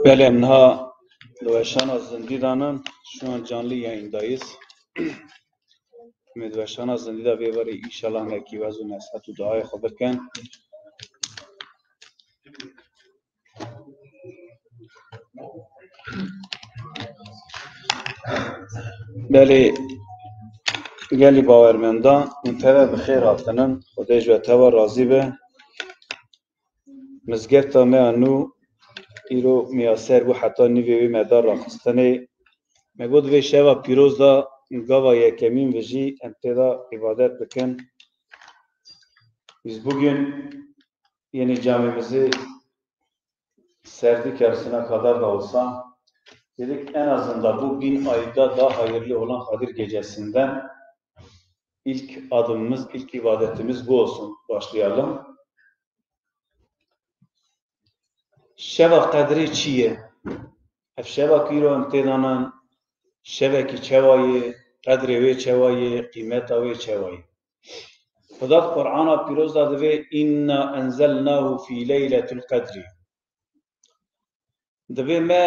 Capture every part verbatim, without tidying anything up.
Belê, em niha li weşana zindî de ne, şu an canlı yayındayız. Em ê di weşana zindî de vê verê înşallah hinekî wez û nesîhet û duayê xwe bikin. Belê, gelî bawermendan, hûn teve bi xêr hatinin. Xwedê ji we teva razî be. Mizgefta me ya nû îro miyaser bû, heta nîvê wê me da raxistinê. Me got, vê şeva pîroz da gava yekemîn vijî em tê de îbadet bikin. Biz bugün yeni camimizi serdik yarısına kadar da olsa, dedik en azından bu bin ayda daha hayırlı olan Kadir Gecesi'nden ilk adımımız, ilk ibadetimiz bu olsun. Başlayalım. Şeva Qedrê çi ye? Ev şeva ku îro em tê de ne, şevekî çawa ye, qedrê wê çawa ye, qîmeta wê çawa ye? Xuda di Qur'ana Pîroz de divê, "Inna enzelnahu fî leyletul qedrî." Divê me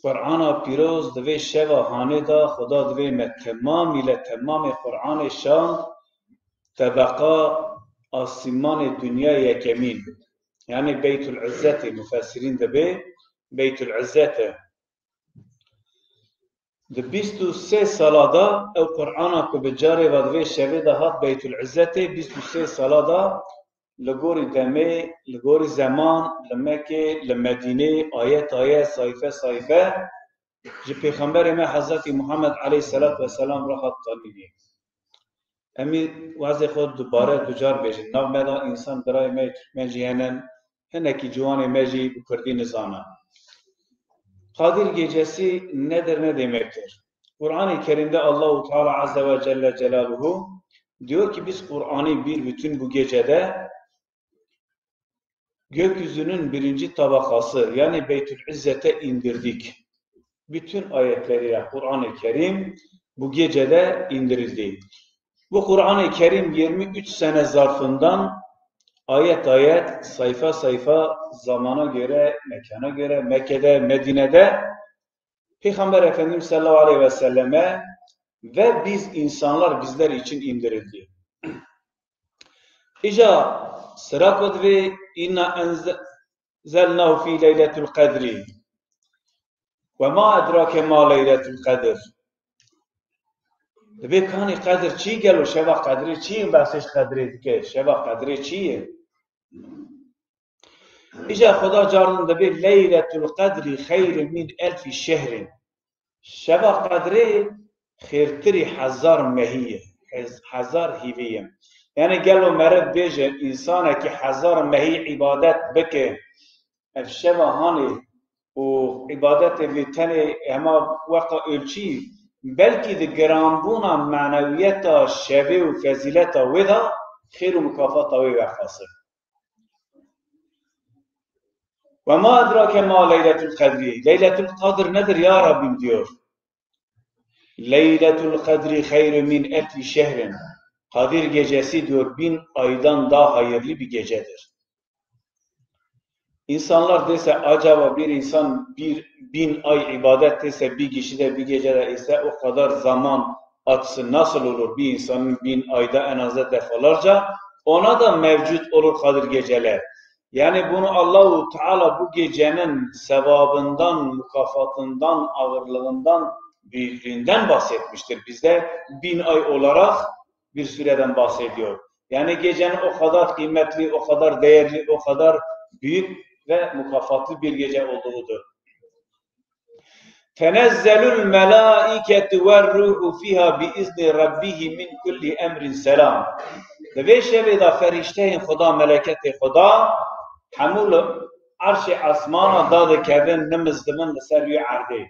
Qur'ana Pîroz, divê şeva hanê de Xuda divê me temamî le temamê Qur'anê şand tebeqa asîmanê dinya yekemîn. Yani Beytül İzzetê, mufessirîn dibê Beytül İzzet e. Di bîst û sê sala de ew Qur'ana ku bi carê ve di vê şevê de hat Beytül İzzetê, bîst û sê sala de li gorî demê, li gorî zeman, li Mekê, li Medînê, ayet ayet, sayfe sayfe ji Pêxemberê me Hezretî Muhammed aleyhisselat vesselam re hat tanînê. Em ê wezê xwe dubare ducar bêjin. Nav me de însan birayê me yê Tirkmen jî hene, hinekî ciwanê me jî bi Kurdî nizane. Kadir Gecesi nedir, ne demektir? Kur'an-ı Kerim'de Allahu Teala Azze ve Celle Celaluhu diyor ki biz Kur'an'ı bir bütün bu gecede gökyüzünün birinci tabakası yani Beytül İzzet'e indirdik. Bütün ayetleriyle Kur'an-ı Kerim bu gecede indirildi. Bu Kur'an-ı Kerim yirmi üç sene zarfından ayet ayet, sayfa sayfa, zamana göre, mekana göre, Mekke'de, Medine'de Peygamber Efendimiz sallallahu aleyhi ve selleme ve biz insanlar, bizler için indirildi. Îca sira ku divê, "Inna enzelnahu fî leyletul qedrî. Ve ma edrake ma leyletul qedr." Divê kanî qedr çi, gelo şeva qedrê çi ye? Behsê ji qedrê dike. Şeva qedrê çi ye? Îca Xuda carin dibê, "Leyletul qedrî xeyrun min elfî şehrin." Şeva qedrê xêrtirî hezar mehî ye, hez-, hezar hîvî ye. Yani gelo meriv bêje, însanekî hezar mehî îbadet bike, ev şeva hanê û îbadetê vê tenê hema weqa ölçî, belkî di giranbûna manewiyeta şevê û fezîleta wê de xêr û mukafata wê wexas e. Ve ma edrake ma leyletul qedri. Leyletul Kadir nedir ya Rabbim diyor. Leyletul Kadri hayrun min elfi şehrin. Kadir gecesi diyor bin aydan daha hayırlı bir gecedir. İnsanlar dese acaba bir insan bir bin ay ibadet etse bir kişi de bir gecede ise o kadar zaman açısı nasıl olur bir insanın bin ayda en azı defalarca ona da mevcut olur Kadir geceler. Yani bunu Allahu Teala bu gecenin sevabından, mükafatından, ağırlığından, büyüklüğünden bahsetmiştir. Bizde bin ay olarak bir süreden bahsediyor. Yani gecenin o kadar kıymetli, o kadar değerli, o kadar büyük ve mükafatlı bir gece olduğudur. Tenezzelul melaiketu ve ruhu fiha bi izni rabbihim min kulli emrin selam. Di vê şevê de ferîşteyên Xuda, meleketê Xuda, hemû li erşê esmana dadikevin, nimiz dibin li ser wî erdê.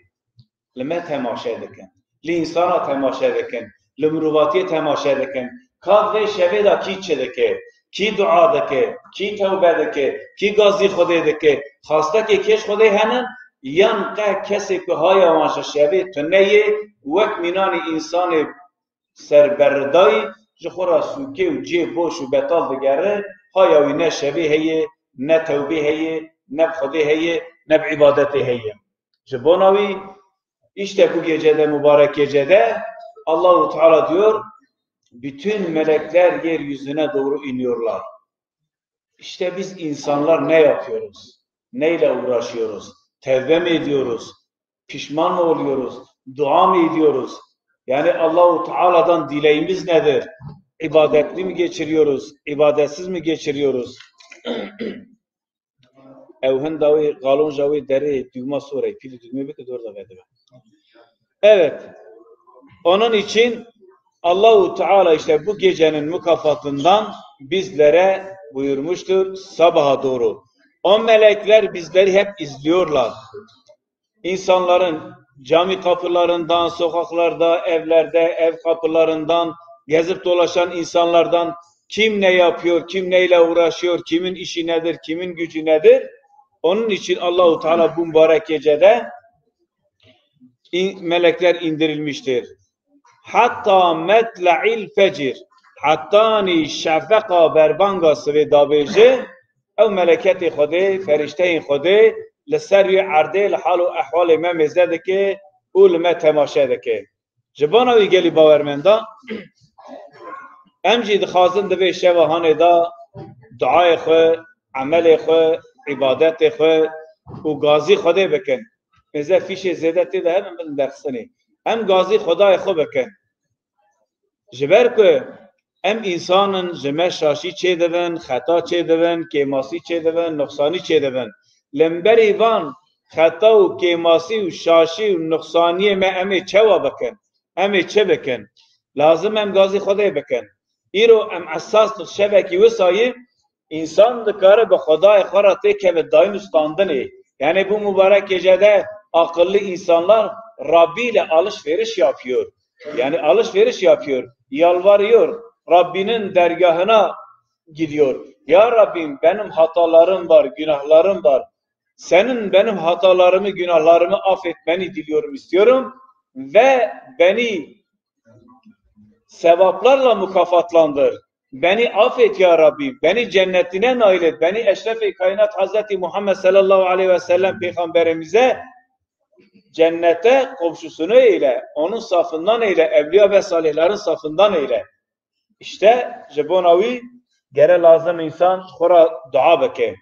Li me temaşe dikin. Li însana temaşe dikin. li mirovatiyê temaşe dikin. Ka vê şevê de kî çi dike? Kî dua dike? Kî tewbe dike? Kî gazî Xwedê dike? Xastekê kêş Xwedê henin? Yan qe kesê ku haya wan ji şevê tune yê, wek mînanî însanê serberidayî ji xwe re sûkê û cihê boş û betal digere, haya wî ne şevê heye, ne tewbê heye, ne bi Xwedê heye, ne bi îbadetê heye. Ji bona wî, îşte bu gecede, mübarek gecede Allahu Teala diyor, bütün melekler yeryüzüne doğru iniyorlar. İşte biz insanlar ne yapıyoruz? Neyle uğraşıyoruz? Tevbe mi ediyoruz? Pişman mı oluyoruz? Dua mı ediyoruz? Yani Allahu Teala'dan dileğimiz nedir? İbadetli mi geçiriyoruz? İbadetsiz mi geçiriyoruz? Ew hinda wê, qalonja wê derê dûma sor e, pîlî dûmê bike, dor da vedibe. Evet. Onun için Allahu Teala işte bu gecenin mükafatından bizlere buyurmuştur, sabaha doğru. O melekler bizleri hep izliyorlar. İnsanların cami kapılarından, sokaklarda, evlerde, ev kapılarından, gezip dolaşan insanlardan kim ne yapıyor, kim neyle uğraşıyor, kimin işi nedir, kimin gücü nedir? Onun için Allahu Teala bu mübarek gecede in-, melekler indirilmiştir. Hatta metla'il fecir, hatta ni şefeqa berbanga sivê dabêje, ew meleketê Xwedê, ferişteyên Xwedê li ser wê erdê li hal û ehwalê me mêze dike û li me temaşe dike. Ji bona wî gelî bawermenda, em jî dixwazin di vê şeva hanê de duayê xwe, emelê xwe, îbadetê xwe û gazî Xwedê bikin. Mêze fîşê zêde tê de hebe, em bidin derxistinê. Em gazî Xwedayê xwe bikin. Ji ber ku em însan in, ji me şaşî çêdibin, xeta çêdibin, kêmasî çêdibin, nuqsanî çêdibin. Li hemberî van xeta û kêmasî û şaşî û nuqsaniyê me em ê çawa bikin? Em ê çi bikin? Lazim em gazî Xwedê bikin. Îro em esas di şevekî wisa yî, însan dikare bi Xwedayê xwe re têkeve dayîn û standinê. Yani bu mübarek gecede akıllı insanlar Rabbi ile alışveriş yapıyor. Yani alışveriş yapıyor. Yalvarıyor. Rabbinin dergahına gidiyor. Ya Rabbim, benim hatalarım var, günahlarım var. Senin benim hatalarımı, günahlarımı affetmeni diliyorum, istiyorum. Ve beni sevaplarla mükafatlandır. Beni affet ya Rabbi, beni cennetine nail et, beni Eşref-i Kainat Hazreti Muhammed sallallahu aleyhi ve sellem Peygamberimize cennete komşusunu eyle, onun safından eyle, evliya ve salihlerin safından eyle. İşte ji bona wî gere lazim însan xwe re dua bike.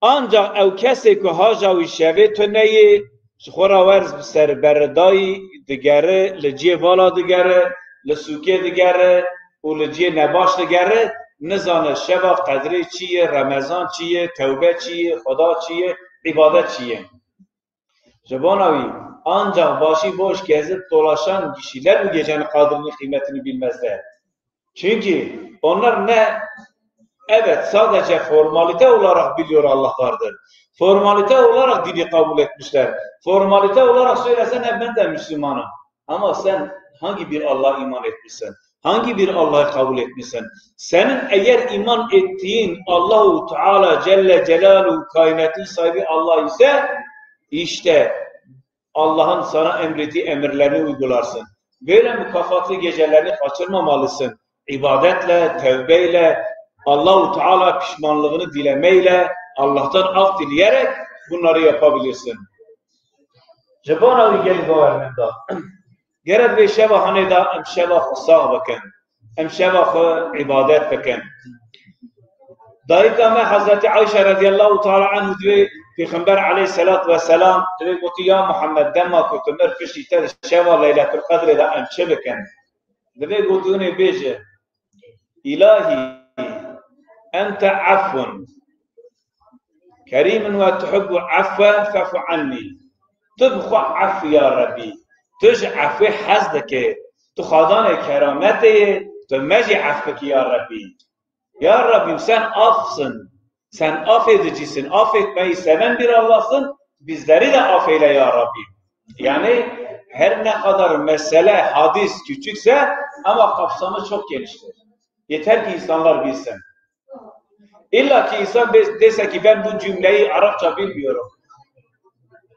Ancak ew kesê ku haja wî şevê tune yê, ji xwe re werz bi serberidayî digere, li cihê vala digere, li sûkê digere û li cihê nebaş digere, nizane şeva qedrê çi ye, Remezan çi ye, tewbe çi ye, Xweda çi ye, îbadet çi ye. Ji bona wî, ancak başıboş gezip dolaşan kişiler bu gecenin kadrini, kıymetini bilmezler. Çünkü onlar ne, evet, sadece formalite olarak biliyor Allah vardır. Formalite olarak dini kabul etmişler. Formalite olarak söylesen, "E, ben de Müslümanım." Ama sen hangi bir Allah'a iman etmişsin? Hangi bir Allah'ı kabul etmişsin? Senin eğer iman ettiğin Allahu Teala Celle Celaluhu, kainatın sahibi Allah ise, işte Allah'ın sana emrettiği emirlerini uygularsın. Böyle mükafatlı gecelerini kaçırmamalısın. İbadetle, tevbeyle, Allahu Teala pişmanlığını dilemeyle, Allah'tan af dileyerek bunları yapabilirsin. Ji bona wî gelî bawermenda. Gere di vê şeva hanê de em şeva xwe sax bikin. Em şeva xwe îbadet bikin. Dayika me Hazreti Ayşe radiyallahu teala anhu divê Pêxember aleyhisselatu vesselam divê gotî, "Ya Muhammed, dema ku tu mir piştî te di şeva Leyletul Qedrê de em çi bikin?" Divê gotî hûnê bêje, "İlahi, ente affun, kerimun ve tuhibbu affe fefu anni." Tu bi xwe ef, ya Rebî. Tu ji efê hez dike. Tu xadanê kerametê yê, tu me jî ef bikî, ya Rebî. Ya Rabbim, sen afsın. Sen affedicisin. Affetmeyi seven bir Allah'sın. Bizleri de affeyle ya Rabbi. Yani Her ne kadar mesele, hadis küçükse ama kapsamı çok geniştir. Yeter ki insanlar bilsin. İlla ki insan de- dese ki ben bu cümleyi Arapça bilmiyorum.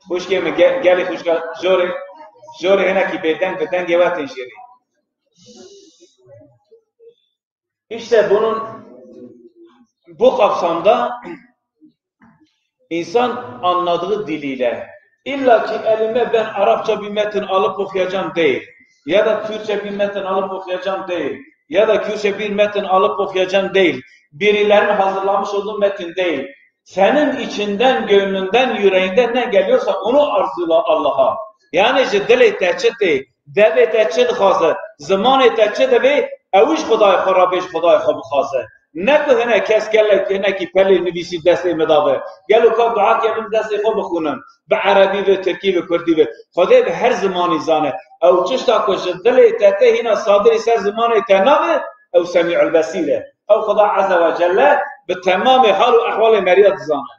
Xwişkê min ge- gelê xwişka jorê jorê hinekî bêdeng bi dengê we tên jêrî. İşte bunun bu kapsamda insan anladığı diliyle illa ki elime ben Arapça bir metin alıp okuyacağım değil. Ya da Türkçe bir metin alıp okuyacağım değil. Ya da Kürtçe bir metin alıp okuyacağım değil. Birilerinin hazırlamış olduğu metin değil. Senin içinden, gönlünden, yüreğinden ne geliyorsa onu arzula Allah'a. Yani ji dilê te çi tê, devê te çi dixwaze, zimanê te çi divê, ew ji Xwedayê xwe re bê, ji Xwedayê xwe bixwaze. Ne ku hine kes gelek hinekî pelê nivîsî destê min dabe. Gelo ka dua ke min destê xwe bixwînin. Bi erebî ve, tirkî ve, kurdî ve. Xwedê bi her zimanî zane. Ew tişta ku ji dilê te tê hîna sadirî ser zimanê te nabe, ew Semî'ul Besîr e. Ew Xweda Azze ve Celle bi temamê hal û ehwalê meriya dizane.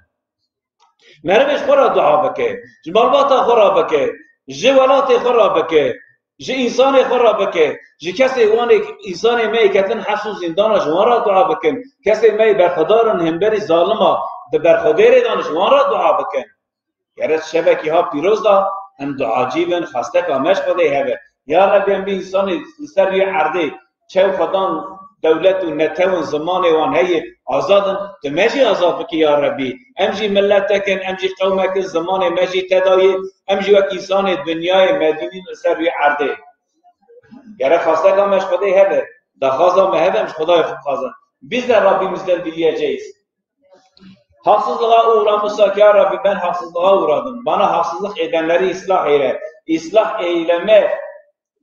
Merivê ji xwe re dua bike, ji malbata xwe re bike, ji welatê xwe re bike, ji însanê xwe re bike, ji kesê wanê însanê me yê ketin heps û zîndana ji wan re dua bikin. Kesê me yê berxwedar in hemberî zalima di berxwedêrê de ne ji wan re dua bikin. Gere şevekî ha pîroz da em duacî bin, xasteka me ji Xwedê hebe. Ya Rebbi em bî însanê li ser wî erdê çew xwedan dewlet û netew in, zimanê wan heye, azad in, tu me jî azad bikî ya Rebî. Em jî milletek in, em jî qewmek in, zimanê me jî te dayê, em jî wek însanê dinyayê medînîn li ser wî erdê. Gere xasteka me ji Xwedê hebe, daxwaza me hebe, em ji Xwedayê xwe bixwazin. Biz de Rabbimizden dileyeceğiz. Haksızlığa uğramışsak ya Rabbi ben haksızlığa uğradım. Bana haksızlık edenleri ıslah eyle. Islah eyleme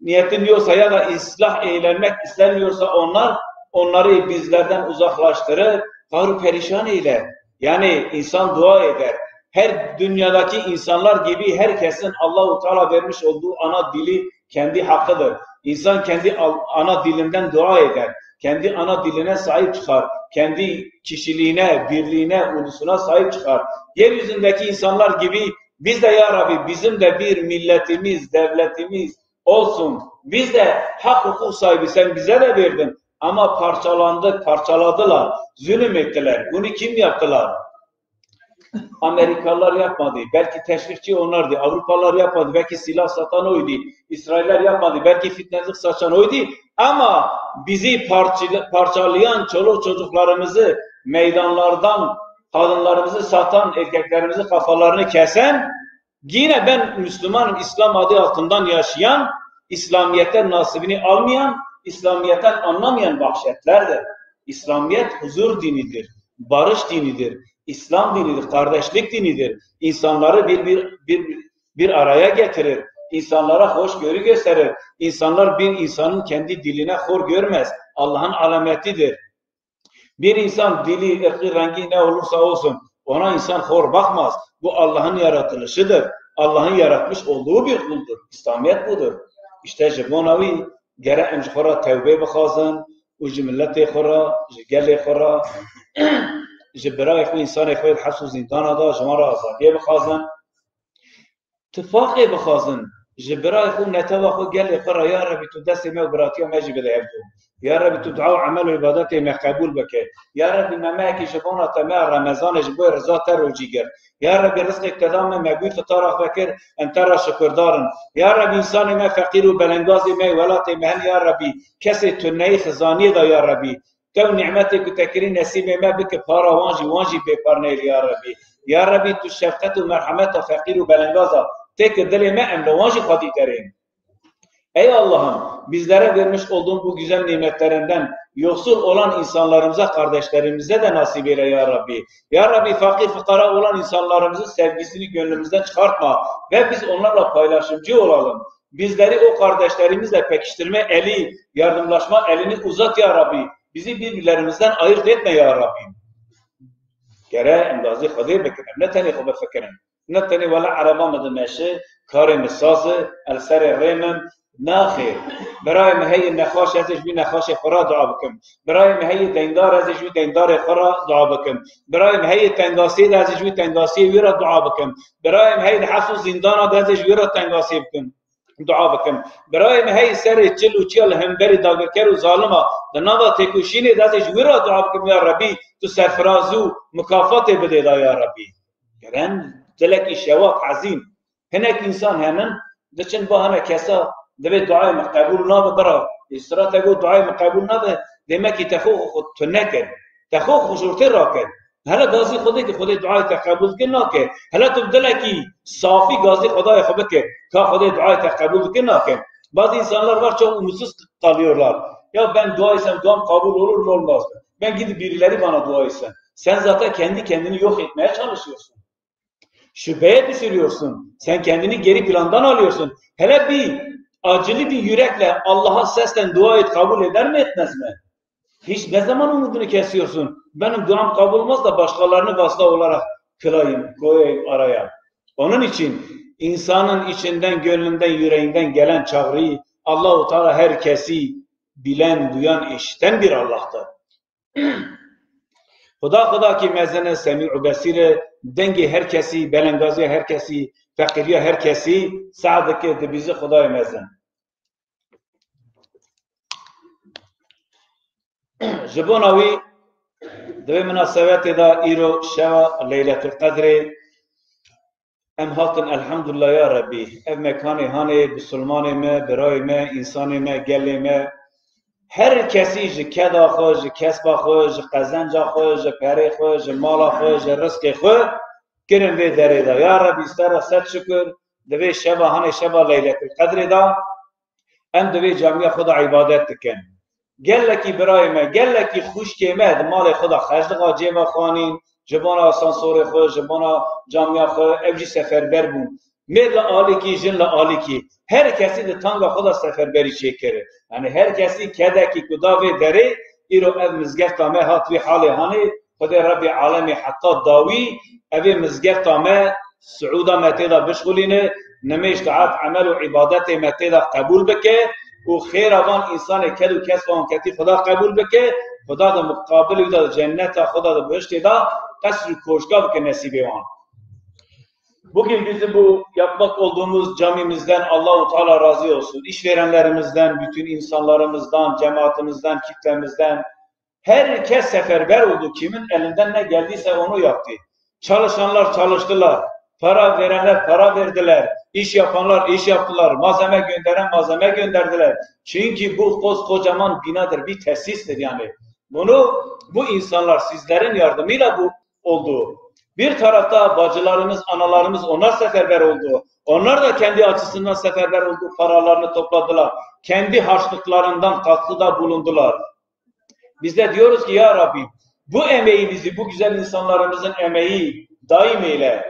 niyetin yoksa ya da ıslah eylenmek istemiyorsa onlar, onları bizlerden uzaklaştırıp kahru perişan eyle. Yani insan dua eder. Her dünyadaki insanlar gibi herkesin Allahu Teala vermiş olduğu ana dili kendi hakkıdır. İnsan kendi al- ana dilinden dua eder. Kendi ana diline sahip çıkar. Kendi kişiliğine, birliğine, ulusuna sahip çıkar. Yeryüzündeki insanlar gibi biz de ya Rabbi bizim de bir milletimiz, devletimiz olsun. Biz de hak hukuk sahibi sen bize de verdin. Ama parçalandık, parçaladılar, zulüm ettiler. Bunu kim yaptılar? Amerikalılar yapmadı. Belki teşvikçi onlardı. Avrupalılar yapmadı. Belki silah satan oydu. İsrailler yapmadı. Belki fitnecilik saçan oydu. Ama bizi parçala- parçalayan çoluk çocuklarımızı meydanlardan, kadınlarımızı satan, erkeklerimizi kafalarını kesen, yine ben Müslümanım, İslam adı altından yaşayan, İslamiyet'ten nasibini almayan, İslamiyet'ten anlamayan vahşetlerdir. İslamiyet huzur dinidir, barış dinidir, İslam dinidir, kardeşlik dinidir. İnsanları bir, bir, bir, bir araya getirir, insanlara hoşgörü gösterir. İnsanlar bir insanın kendi diline hor görmez. Allah'ın alametidir. Bir insan dili, ırkı, rengi ne olursa olsun, ona insan hor bakmaz. Bu Allah'ın yaratılışıdır. Allah'ın yaratmış olduğu bir kuldur. İslamiyet budur. İşte ji bona wî gere em ji xwe re tewbê bixwazin û ji miletê xwe re, ji gelê xwe re, ji birayê xwe, însanê xwe yê di heps û zîndana de ji wan re azadiyê bixwazin. Tifaqê bixwazin, ji birayê xwe, netewa xwe, gelê xwe re, ya Rebî tu destê me û biratiya me jî bide hevdû. Ya Rebî tu dua û emel û îbadetê me qebûl bike. Ya Rebî me mehekî ji bona te, meha Remezanê ji bo reza te rojî girt. Ya Rebî rizqek te da me, me bûy fitara xwe kir, em te re şukurdar in. Ya Rebî însanê me feqîr û belengazê me yê welatê me hene ya Rebî. Kesê tuneyê xizaniyê de ya Rebî. Tev nîmetê ku te kirî nesîbê me bike, para wan jî, wan jî bêpar neyli ya Rebî. Ya Rebî tu şefqet û merhameta feqîr û belengaza tê ki dilê me, em li wan jî xwedî derên. Ey Allah'ım, bizlere vermiş olduğun bu güzel nimetlerinden yoksul olan insanlarımıza, kardeşlerimize de nasip eyle ya Rabbi. Ya Rabbi, fakir fukara olan insanlarımızın sevgisini gönlümüzden çıkartma ve biz onlarla paylaşımcı olalım. Bizleri o kardeşlerimizle pekiştirme eli, yardımlaşma elini uzat ya Rabbi. Bizi birbirlerimizden ayırt etme ya Rabbi. Gere endazî Xwedê bikin. Ne tenê xwe bifikirin. Ne tenê wela ereba min dimeşe, karê min saz e, el serê rê min, naxêr. Birayê min heye nexweş, ez ê ji wî nexweşê xwe re dua bikim. Birayê min heye deyndar, ez ê ji wî deyndarê xwe re dua bikim. Birayê min heye tengasiyê de, ez ê ji wî tengasiyê wî re dua bikim. Birayê min heye di heps û zîndana de, ez ê ji wî re tengasiyê bikim. dua bikim. Birayê min hey serê çil û çiya li hemberî dagirker û zalima di nava têkoşînê de ez ê ji wî re dua bikim, ya Rebî, tu serfirazî û mikafatê bidê da, ya Rebî. Geren dilekî şewat, hezîn. Hinek însan henin, diçin ba hene kesa, divê duayê min qebûl nabe, bira. Îstira te got duayê min qebûl nabe, demekî te xwe xwe tu nekir. Te xwe xwe ji ortê rakir. Hele gazî Xwedê ki Xwedê duayê te qebûl dike, nake. Hele tu bi dilekî safî gazî Xwedayê xwe bike, ka Xwedê duayê te qebûl dike, nake. Bazı insanlar var çok umutsuz kalıyorlar. Ya ben dua etsem duam kabul olur mu olmaz mı? Ben gidip birileri bana dua etsin. Sen zaten kendi kendini yok etmeye çalışıyorsun. Şüpheye düşürüyorsun. Sen kendini geri plandan alıyorsun. Hele bir acılı bir yürekle Allah'a seslen dua et, kabul eder mi, etmez mi? Hiç ne zaman umudunu kesiyorsun? Benim duam kabul olmaz da başkalarını vasıta olarak kılayım, koyayım araya. Onun için insanın içinden, gönlünden, yüreğinden gelen çağrıyı Allahu Teala herkesi bilen, duyan, işiten bir Allah'tır. Xuda, Xuda ki mezin e, semî û besîr e, dengê her kesî, belengazîya her kesî, feqîriya her kesî seh dike, dibîze Xudayê mezin. Ji bona wî di vê minasebetê de îro şeva Leyletul Qedrê, em hatin, elhamdulillah ya Rebî, ev mekanê hanê bisilmanê me, birayê me, însanê me, gelê me, her kesî ji keda xwe, ji kesba xwe, ji qezenca xwe, ji perê xwe, ji mala xwe, ji rizqê xwe kirin vê derê de. Ya Rebî, sera sed şukir, di vê şeva hanê şeva Leyletul Qedrê de, em di vê camiya xwe de îbadet dikin. Gelekî birayê me, gelekî xwişkê me di malê xwe de xerclixa cêva xwe anîn, ji bona asansorê xwe, ji bona camiya xwe, ew jî seferber bûn. Mêr li alîkî, jin li alîkî. Her kesî di tanga xwe de seferberî çêkir. Yani her kesî kedekî ku da vê derê, îro ev mizgefta me hat vî halê hanê, Xwedê Rebbê alemê heta dawî evê mizgefta me, siûda me tê de bişxulîne, nimêj, taat, emel û îbadetê me tê de qebûl bike û xêra van însanê ked û kesba wan ketî Xweda qebûl bike, Xweda di muqabilê wî de di cenneta Xweda di bihiştê de qesr û koşka bike nesîbê wan. Bugün bizim bu yapmak olduğumuz camimizden Allahu Teala razı olsun. İşverenlerimizden, bütün insanlarımızdan, cemaatimizden, kitlemizden, herkes seferber oldu. Kimin elinden ne geldiyse onu yaptı. Çalışanlar çalıştılar. Para verenler para verdiler. İş yapanlar iş yaptılar. Malzeme gönderen malzeme gönderdiler. Çünkü bu koskocaman binadır, bir tesistir yani. Bunu bu insanlar sizlerin yardımıyla bu oldu. Bir tarafta bacılarımız, analarımız, onlar seferber oldu. Onlar da kendi açısından seferber oldu, paralarını topladılar. Kendi harçlıklarından katkıda bulundular. Biz de diyoruz ki, ya Rabbi, bu emeğimizi, bu güzel insanlarımızın emeği daim eyle.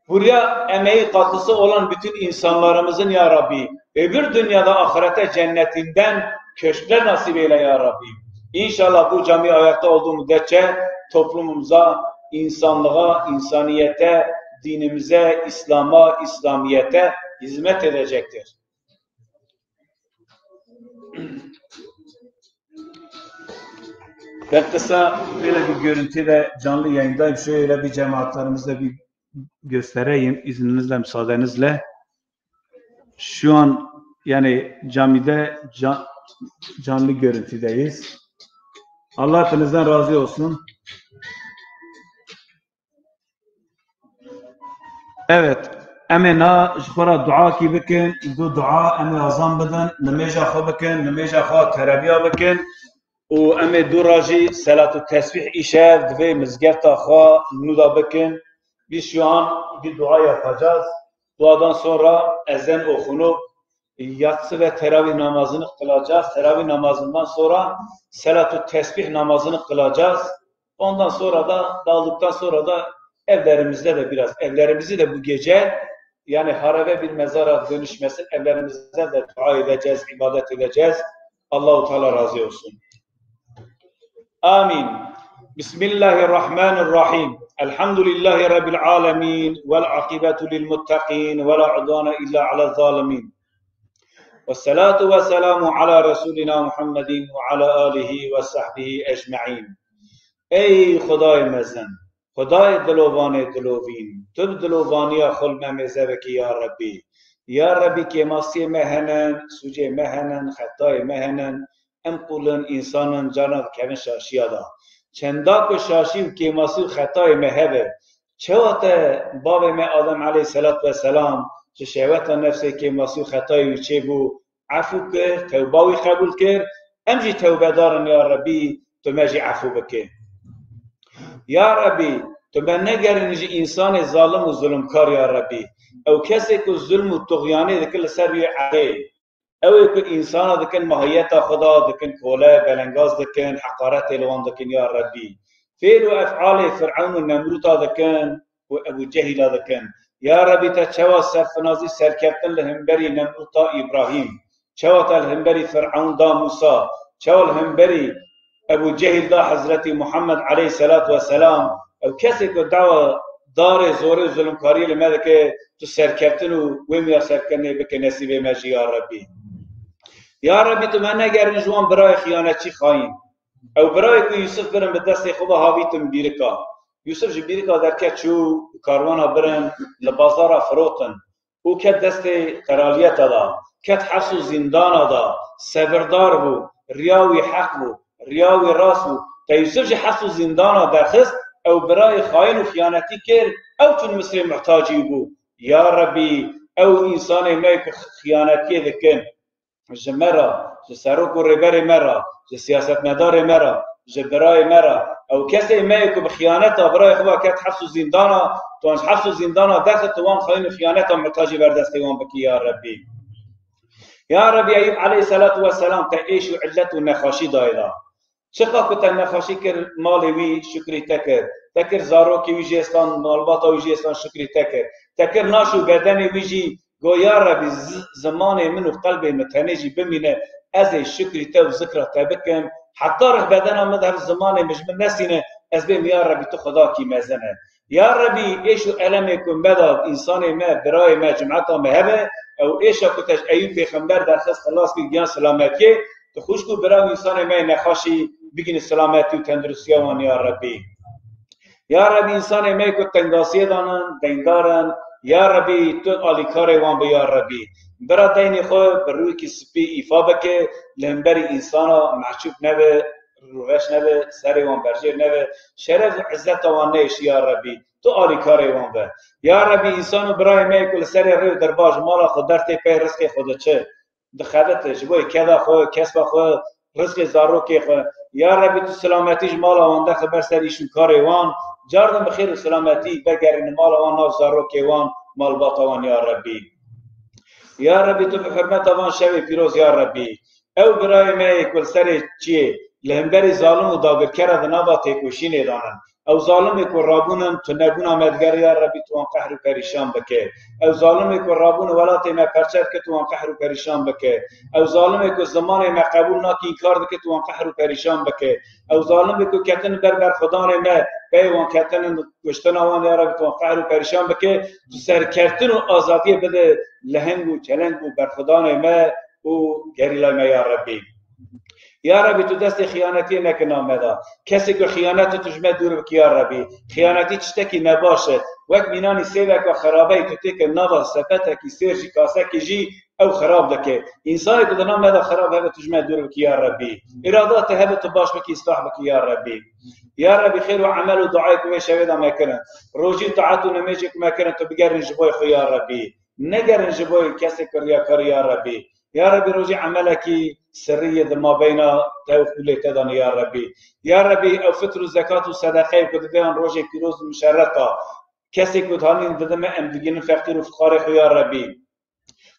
Buraya emeği, katkısı olan bütün insanlarımızın, ya Rabbi, öbür dünyada ahirete cennetinden köşkler nasip eyle, ya Rabbi. İnşallah bu cami ayakta olduğu müddetçe toplumumuza, insanlığa, insaniyete, dinimize, İslam'a, İslamiyete hizmet edecektir. Ben kısa böyle bir görüntüyle canlı yayındayım. Şöyle bir cemaatlerimize bir göstereyim izninizle, müsaadenizle. Şu an yani camide can-, canlı görüntüdeyiz. Allah hepinizden razı olsun. Evet. Em ê na ji xwe re duakî bikin, du dua em ê azan bidin, nimêja xwe bikin, nimêja xwe terebiya bikin û em ê dû re jî selat û tesbîh îşev di vê mizgefta xwe nû de bikin. Biz şu an bir dua yapacağız. Duadan sonra ezan okunup yatsı ve teravih namazını kılacağız. Teravih namazından sonra selat-ı tesbih namazını kılacağız. Ondan sonra da, dağıldıktan sonra da evlerimizde de biraz, evlerimizi de bu gece, yani harebe bir mezara dönüşmesin, evlerimizde de dua edeceğiz, ibadet edeceğiz. Allahu Teala razı olsun. Amin. Bismillahirrahmanirrahim. Elhamdülillahi Rabbil alemin. Vel akibetu lil muttaqin. Ve la udvane illa ala zalimin. Ve salatu ve selamu ala Resulina Muhammedin ve ala alihi ve sahbihi ecmaîn. Ey Xwedayê mezin, Xwedayê dilovanê dilovîn, tu bi dilovaniya xwe li me mêze bikî ya Rebbî. Ya Rebî, kêmasiyê me henin, sûcê me henin, xetayê me henin. Em qûl in, însan in, carna dikevin şaşiya de. Çenda ku şaşî û kêmasî û xetayê me hebe, çawa te bavê me Adem aleyhisselat vesselam ji şehweta nefsê, kêmasî û xetayê wî çêbû, efû kir, tewba wî qebûl kir, em jî tewbedar in, ya Rebî, tu me jî efû bike. Ya Rebî, tu me negerînî ji însanê zalim û zulmkar, ya Rebî. Ew kesê ku zulm û tuxyanê dikin li ser wî erdê, ew ê ku însana dikin, mahiyeta xwe da dikin kole, belengaz dikin, heqaretê li wan dikin, ya Rebî. Fêl û efalê Firewn û Nemrûta dikin û Ebû Cehîla dikin. Ya Rebî, te çawa serfinazî, serkeftin li hemberî Nemrûta Îbrahîm, çawa te li hemberî Firewn da Mûsa, çawa li hemberî Ebû Cehîl da Hezretî Muhammed aleyhisselat vesselam, ew kesê ku dawa darê zorê û zulmkariyê li me dike, tu serkeftin û wê miya serkirinê bike nesîbê me jî, ya Rebî. Ya Rebî, tu me negerin ji wan birayê xiyanetçî, xayîn. Ew birayê ku Yûsif birin bi destê xwe ve havîtin bîrika. Yûsif ji bîrika derket, çû karwana birin li bazara firotin û ket destê qeraliyeta de, ket heps û zîndana de, sebirdar bû, riya wî heq bû, riya wî rast bû. Te Yûsif ji heps û zîndana derxist, ew birayê xayîn û xiyanetî kir, ew çûn Misrê muhtacî bû. Ya Rebî, ew însanê me ku xiyanetiyê dikin, ji me re, ji serok û rêberê me re, ji siyasetmedarê me re, ji birayê me re, ew kesê me ye ku bi xiyaneta birayê xwe ve ket heps û zîndana, tu wan ji heps û zîndana derxist, tu wan xayîn û xiyaneta muhtacî ber destê wan bikî, ya Rebî. Ya Rebî, Eyûb aleyhisselatu vesselam te êş û illet û nexaşî dayê da. Çiqa ku te nexaşî kir, malê wî şukrî te kir. Te kir zarokê wî jê stan, malbata wî jê stan, şukrî te kir. Te kir naş û bedenê wî jî, got, ya Rebî, zi-, zimanê min û qelbê min tenê jî bimîne, ez ê şukrî te û zikra te bikim. Heta rih bedena min de hev zimanê min ji min nesîne, ez bêm, ya Rebî, tu Xwedakî mezin e. Ya Rebî, êş û elemê ku me da, însanê me, birayê me, cimeta me hebe, ew êşa ku te ji Eyûb pêxember derxist, xilas kir, giyan selametiyê, tu xwişk û bira û însanê me yê nexaşî bigihînî selametî û tenduristiya wan, ya Rebî. Ya Rebî, însanê me ku tengasiyê de ne, deyndar in, ya Rebî, tu alîkarê wan be, ya Rebî. Bira deynê xwe bi rûyekî spî îfa bike, li hemberî însana mehcûb nebe, rûreş nebe, serê wan berjêr nebe, şeref û izzeta wan neyêşî, ya Rebî. Tu alîkarê wan be. Ya Rebî, însan û birayê me ku li serê rê û derbas ji mala xwe dertê pey rizqê xwe diçe, dixebite, ji bo keda xwe, kesba xwe, rizqê zarokê xwe. Ya Rebî, tu selametî ji mala wan derxe ber ser îş û karê wan, cardan bi xêr û selametî vegerîne mala wan, nav zarokê wan, malbata wan, ya Rebî. Ya Rebî, tu bi hurmeta van şevê pîroz, ya Rebî, ew birayê me yê ku li serê çiyê li hemberî zalim û dagirkera di nava têkoşînê de ne. Ew zalimê ku rabûn in, tunebûna me digere, ya Rebî, tu wan qehr û perîşan bike. Ew zalimê ku rabûn û welatê me perçe dike, tu wan qehr û perîşan bike. Ew zalimê ku zimanê me qebûl nake, înkar dike, tu wan qehr û perîşan bike. Ew zalimê ku ketin ber berxwedanê me, peyê wan ketinin, kuştina wan, ya Rebî, tu wan qehr û perîşan bike. Tu serkeftin û azadiyê bide leheng û çeleng û berxwedanê me û gerîlay me, ya Rebî. Ya Rebî, tu destê xiyanetiyê neke nav me de. Kesê ku xiyanet, tu ji me dûr bikî, ya Rebî. Xiyanetî tiştekî nebaş e. Wek mînanî sêveka xerabeyî ku têke nava sepetekî sêr jî, kasekî jî, ew xerab dike. Însanê ku di nav me de xerab hebe, tu ji me dûr bikî, ya Rebî. Îrada te hebe, tu baş bikî, îslah bikî, ya Rebî. Ya Rebî, xêr û emel û duayê ku vê şevê de me kirin, rojî û taet û nimêjê ku me kirin, tu bigerîn ji bo xwe, ya Rebî. Negerin ji bo kesê ku riyakarî, ya Rebî. Ya Rebî, rojî emelekî sirrî yê di mabeyna te û qûlê te de ne, ya Rebî. Ya Rebî, ew fitr û zekat û sedeqeyê ku di vê an rojê pîroz û muşerref de, kesê ku dihanîn dide me, em digihînin feqîr û fiqarê xwe, ya Rebî.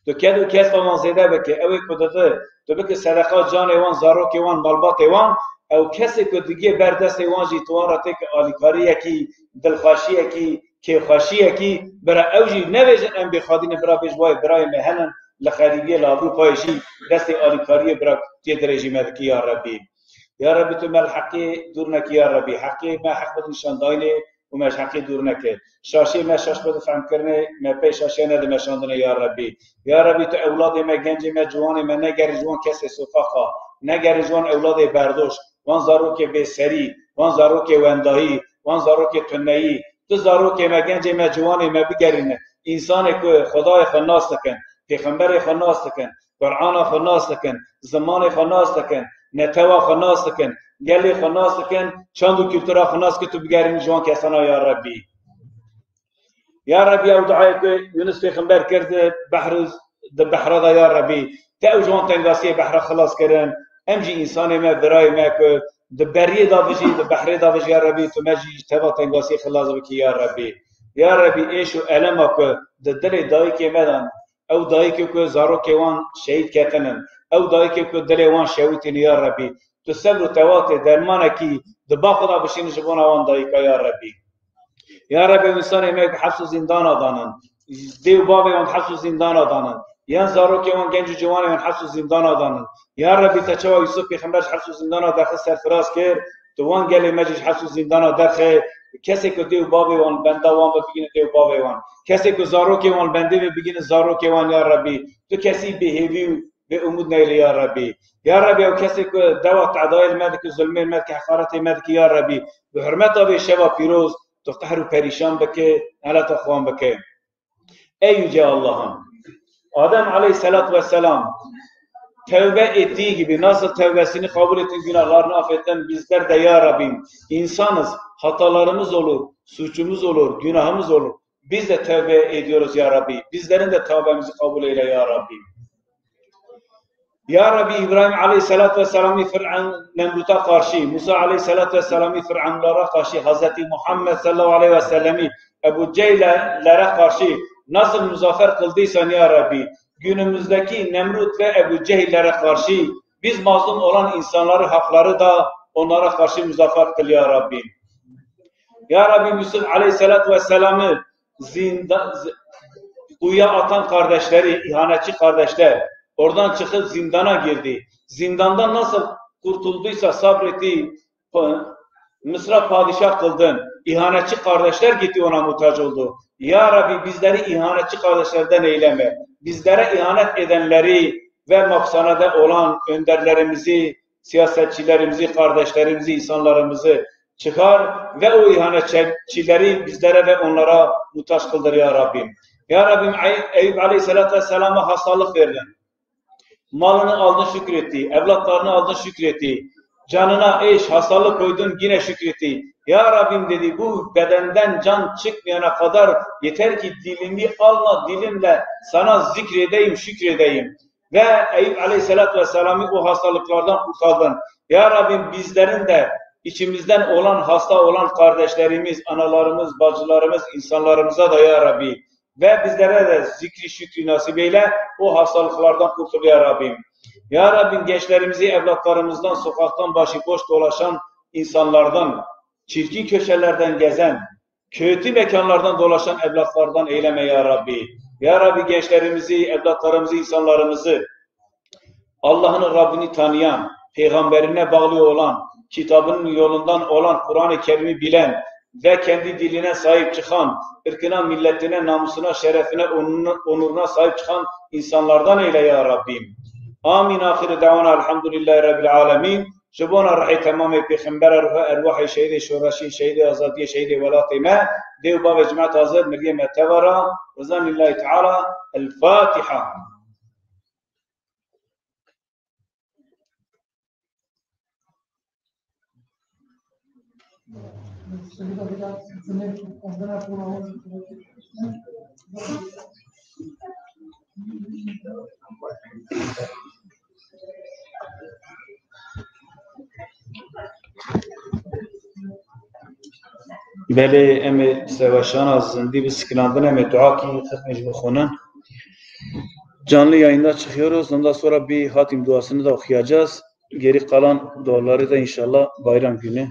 Tu ked û kesba wan zêde bike, ew ê ku dide, tu bike sedeqa canê wan, zarokê wan, malbatê wan, ew kesê ku digihê ber destê wan jî, tu wan re têke alîkariyekî, dilxweşiyekî, kêfxweşiyekî, bira ew jî nebêjin em bêxwedî ne, bira bêj, wayê birayê me henin li xerîbiyê, li Ewropayê jî destê alîkariyê, bira tê dirêjî me dikî, ya Rebî. Ya Rebî, tu me li heqê dûr nekî, ya Rebî. Heqê me heq bide nîşandayînê û me ji heqê dûr neke. Şaşê me şaş bide fehmkirinê, me pey şaşiya nede meşandinê, ya Rebî. Ya Rebî, tu ewladê me, gencê me, ciwanê me negerî ji wan kesê soqaqa, negerî ji wan ewladê berdoş, wan zarokê bêserî, wan zarokê wendahî, wan zarokê tuneyî. Tu zarokê me, gencê me, ciwanê me bigerîne. Însanê ku Xwedayê xwe nas dikin, Pêxemberê xwe nas dikin, Qur'ana xwe nas dikin, zimanê xwe nas dikin, netewa xwe nas dikin, gelê xwe nas dikin, çand û kultura xwe nas dikin, tu bigerînî ji wan kesana ya Rebbî. Ya Rebbî, ew duayê ku Yunus Pêxember kir di behr û di behra de, ya Rebbî, te ew ji wan tengasiyê behra xilas kirin. Em jî însanê me, birayê me ku di beriyê de bijî, di behrê de bijî, ya Rebbî, tu me jî ji teva tengasiyê xilas bikî, ya Rebbî. Ya Rebbî, êş û elema ku di dilê dayikê me de, ew dayikê ku zarokê wan şehîd ketinin, ew dayikê ku dilê wan şewitîne, ya Rebbî, tu sebr û tewatê dermanekî di ba xwe de bişînî ji bona wan dayika, ya Rebbî. Ya Rebbî, ew însanê me ku heps û zîndana danin, dê û bavê wan heps û zîndana danin, yan zarokê wan, genc û ciwanê wan heps û zîndana danin. Ya Rebbî, te çawa Yusuf Pêxember ji heps û zîndana derxist, serfiraz kir, tu wan gelê me jî ji heps û zîndana derxe. Kesê ku dê û bavê wan benda wan be, bigihîne dê û bavê wan. Kesê ku zarokê wan bendê be, bigihîne zarokê wan, ya Rebbî. Tu kesî bêhêvî û bêumûd neyle, ya Rebbî. Ya Rebbî, ew kesê ku dewa tedayê li me dike, zulmê li me dike, heqaretê me dike, ya Rebbî, bi hurmeta vê şeva pîroz, tu qehr û perîşan bike, neleta xwe wan bike. Ey Yüce Allah'ım, Adem aleyhissalatu vesselam tevbe ettiği gibi nasıl tevbesini kabul ettin, günahlarını affettin, bizler de ya Rabbim insanız, hatalarımız olur, suçumuz olur, günahımız olur. Biz de tevbe ediyoruz ya Rabbi. Bizlerin de tevbemizi kabul eyle ya Rabbi. Ya Rabbi, İbrahim aleyhissalatu vesselamî Firavun Nemrut'a karşı, Musa aleyhissalatu vesselamî Firavunlara karşı, Hazreti Muhammed sallallahu aleyhi ve sellemî Ebu Cehillere karşı nasıl muzaffer kıldıysan ya Rabbi, günümüzdeki Nemrut ve Ebu Cehillere karşı biz mazlum olan insanları, hakları da onlara karşı muzaffer kıl ya Rabbi. Ya Rabbi, Yusuf aleyhissalatu vesselam'ı zinda-, z-, kuyuya atan kardeşleri, ihanetçi kardeşler, oradan çıkıp zindana girdi. Zindandan nasıl kurtulduysa, sabretti, pa-, Mısır'a padişah kıldın. İhanetçi kardeşler gitti, ona muhtaç oldu. Ya Rabbi, bizleri ihanetçi kardeşlerden eyleme. Bizlere ihanet edenleri ve mapsanede olan önderlerimizi, siyasetçilerimizi, kardeşlerimizi, insanlarımızı çıkar ve o ihanetçileri bizlere ve onlara muhtaç kıldır ya Rabbim. Ya Rabbim, Ey-, Eyüp aleyhissalatu vesselama hastalık verdin. Malını aldın, şükretti. Evlatlarını aldın, şükretti. Canına eş, hastalık koydun, yine şükretti. Ya Rabbim dedi, bu bedenden can çıkmayana kadar yeter ki dilimi alma, dilimle sana zikredeyim, şükredeyim. Ve Eyüp aleyhissalatu vesselam'ı o hastalıklardan kurtardın. Ya Rabbim, bizlerin de içimizden olan, hasta olan kardeşlerimiz, analarımız, bacılarımız, insanlarımıza da ya Rabbi, ve bizlere de zikri şükrü nasip eyle, o hastalıklardan kurtul ya Rabbim. Ya Rabbim, gençlerimizi evlatlarımızdan, sokaktan başıboş dolaşan insanlardan, çirkin köşelerden gezen, kötü mekanlardan dolaşan evlatlardan eyleme ya Rabbi. Ya Rabbi, gençlerimizi, evlatlarımızı, insanlarımızı Allah'ını, Rabbini tanıyan, peygamberine bağlı olan, kitabının yolundan olan, Kur'an-ı Kerim'i bilen ve kendi diline sahip çıkan, ırkına, milletine, namusuna, şerefine, onuruna, onuruna sahip çıkan insanlardan eyle ya Rabbim. Amin. Ahiru davana elhamdülillahi rabbil alemin. Ji bona rihê temamê pêxembera, ruha erwahê şehîdê şoreşî, şehîdê azadiyê, şehîdê welatê me, dê û bavê cimet hazir, miriyê me teva ra, rizan lillahi teala, El Fatiha. Belê, em ê sevaşana zindî bi sikilandin, em ê dua kî xetmê jî bixwînin. Canlı yayında çıkıyoruz. Ondan sonra bir hatim duasını da okuyacağız. Geri kalan duaları da inşallah bayram günü.